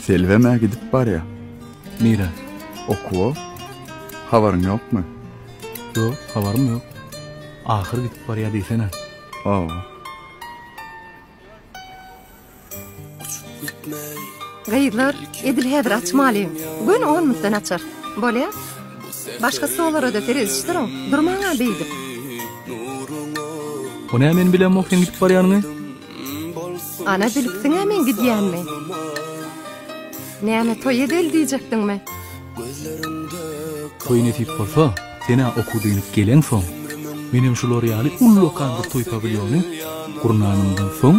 Selbem-ä gidip barýa. Nirä? Okuwa. Habaryň ýokmy? Ýok, habarym ýok. Ahyr gidip barýa diýsene. Hawa. Gyzlar, edil häzir açmalyň. Göni on minutdan açarys. Bolýa? Başga stollara-da seredişdiriň. Durmaň-a beýdip. O näme men bilemok seň gidip barýanyňy? Ana bilipsiň-ä meň gidýänimi. Näme toý edeli diýjekdiňmi? Toý nesip bolsa, sen-ä okuw dynyp geleňsoň, menem şular ýaly ullakan bir toý pawilýony gurnanymdan soň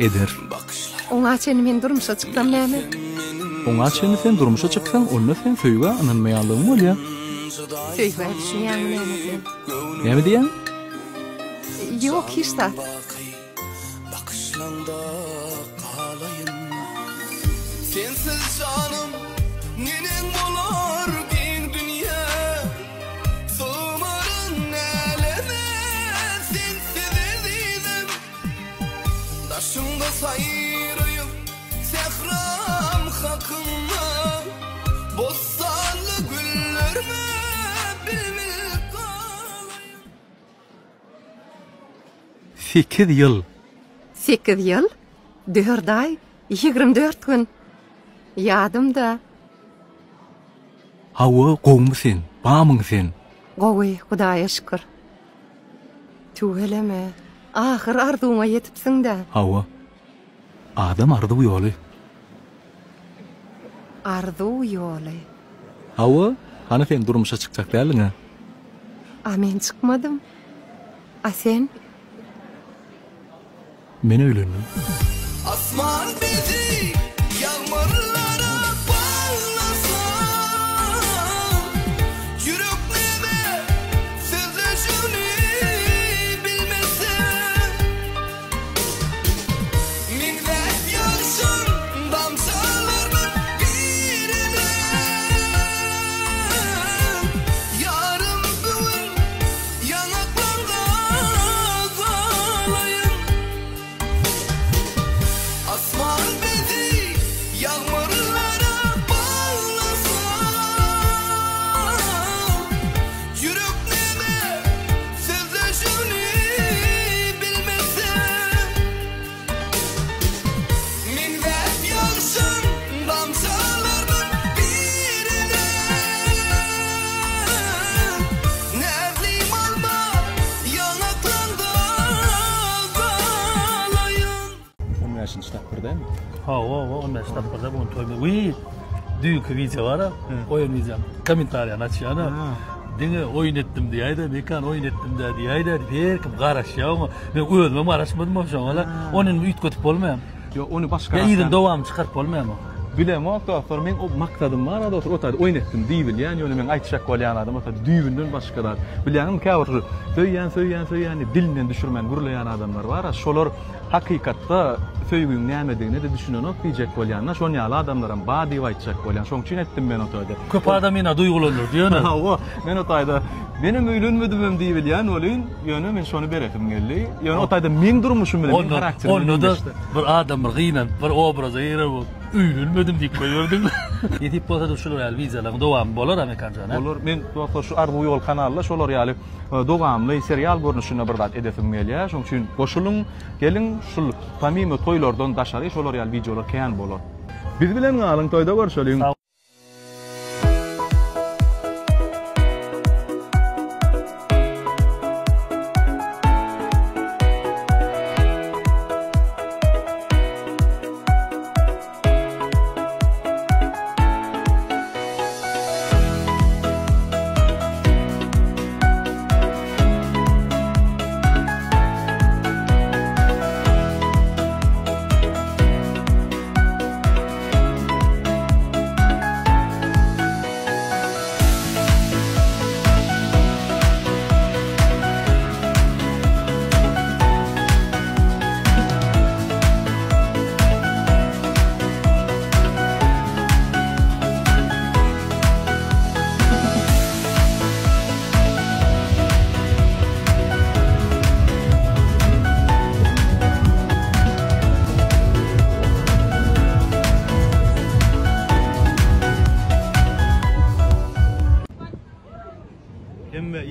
ederin. Oňa çenli men durmuşa çyksam näme? Oňa çenli sen durmuşa çyksaň, onda sen söýgä ynanmaýanlygyň bolýa. Söýgä düşünýäňmi näme sen? Näme diýýäň? Ýok, hiç zat. Bakyşlaňda galaýyn. Sensiz janym neneň bolar giň dünýä Sygmaryn äleme sensiz ezizim Daşyňda saýraýyp sähram hakynda Bossanly güllerme bilbil galaýyn. Sekiz ýyl. Sekiz ýyl, dört aý, 24 gün. Ýadymda. Hawa, gowumy sen, bamyň sen? Gowy, Hudaýa şükür. Tüweleme, ahyr arzuwyňa ýetipsiň-dä. Hawa. Adam arzuw ýoly. Arzuw ýoly. Hawa, hany sen durmuşa çykjak däldiň-ä? A men çykmadym. A sen? Men öýlendim. Asman bizi ýagmyrlara baglasa, Ýürek näme sözleşigini bilmese, Meňzäp ýagşyň damjalarnyň birine, Ýarym bu gün Ýaňaklaňda galaýyn. Asman bizi ýagmyrlara baglasa, Ýürek näme sözleşigini bilmese. Meňzäp ýagşyň damjalarnyň birine, Näzli alma ýaňaklaňda galaýyn. On bäşinji tapgyr dälmi? Hawa, hawa, on bäşinji tapgyrda bu gün toýumyz. Wiý, düýnki wideo bar-a, goýan wideom. Kommentariýany açýan-a. Diňe oýun etdim diýäýdä, Mekan oýun etdim-dä diýäýdä diýip her kim garaşýar oňa. Men özümem garaşmadym şoňa-la. Ony indi üýtgedip bolmaýar. Ýok, ony başga. Ýa yzyny dowamyny çykaryp bolmaýarmy? Bilemok dostlar, meň o maksadym bar-a dostlar, o taýda oýun etdim diýibilýän, ýöne meň aýtjak bolýan zadym o taýda düýbünden başga zat. Bilýäňmi, käbir şu söýýän, söýýän, söýýän diýip dilinden düşürmän gürleýän adamlar bar-a, şolar Hakykatda söýgüň nämedigine-de düşünenok diýjek bolýan-da, şon ýaly adamlaram bar diýip aýtjak bolýan. Şoň üçin etdim men o taýda. Köp adam ýene duýgulandyrdy ýöne. Hawa, men o taýda menem öýlenmedimem diýibilýän welin, ýöne men şony beresim geldi. Ýöne o taýda meň durmuşym bilen, meň harakterim bilen Onda-da bir adam bir gynanyp bir obraza girer bolup öýlenmedim diýip goýberdiň. Nesip bolsa-da şular ýaly wideolaryň dowamy bolar Amekanjan a? Bolar. Men dostlar şu Arzuw ýol kanalda şolar ýaly Dowamly serial görnüşinde bir zat edesim gelýär. Şonuň üçin goşulyň, geliň şul pomimo toýlardan daşary şolar ýaly wideolar kän bolar. Biz bilen galyň toýda görşeliň.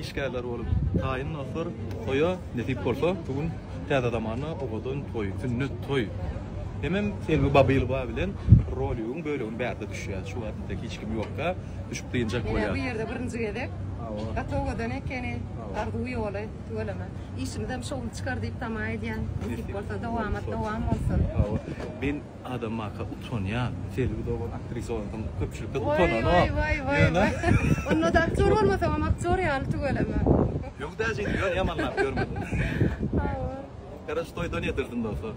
Işgärler bolup taýyn dostlar. Toýa nesip bolsa bu gün täze zamanda owadan toý, sünnet toý. Hemem Selbi Babylowa bilen roligiň bölegini bärde düşýär. Şu wagt entek hiç kim ýokka düşüp dynjak Menä bolýar. bu ýerde birinji gezek. Gaty owadan ekeni. Arzuw ýoly tüweleme. Işimizem şowly çykar diýip tama edýän. Nesip bolsa dowamat dowam bolsun. Hawa. Men Adam maka utanýan. Selbi dogan aktrisa bolansoň köpçülikde Waý utananok. waý waý waý Ýöne waý. Onda-da aktýor bolmasaňam aktýor ýaly tüweleme. Ýok daže ýöne ýamanlap ýörmedim. Hawa. Garaş toýdan ýetirsin dostlar.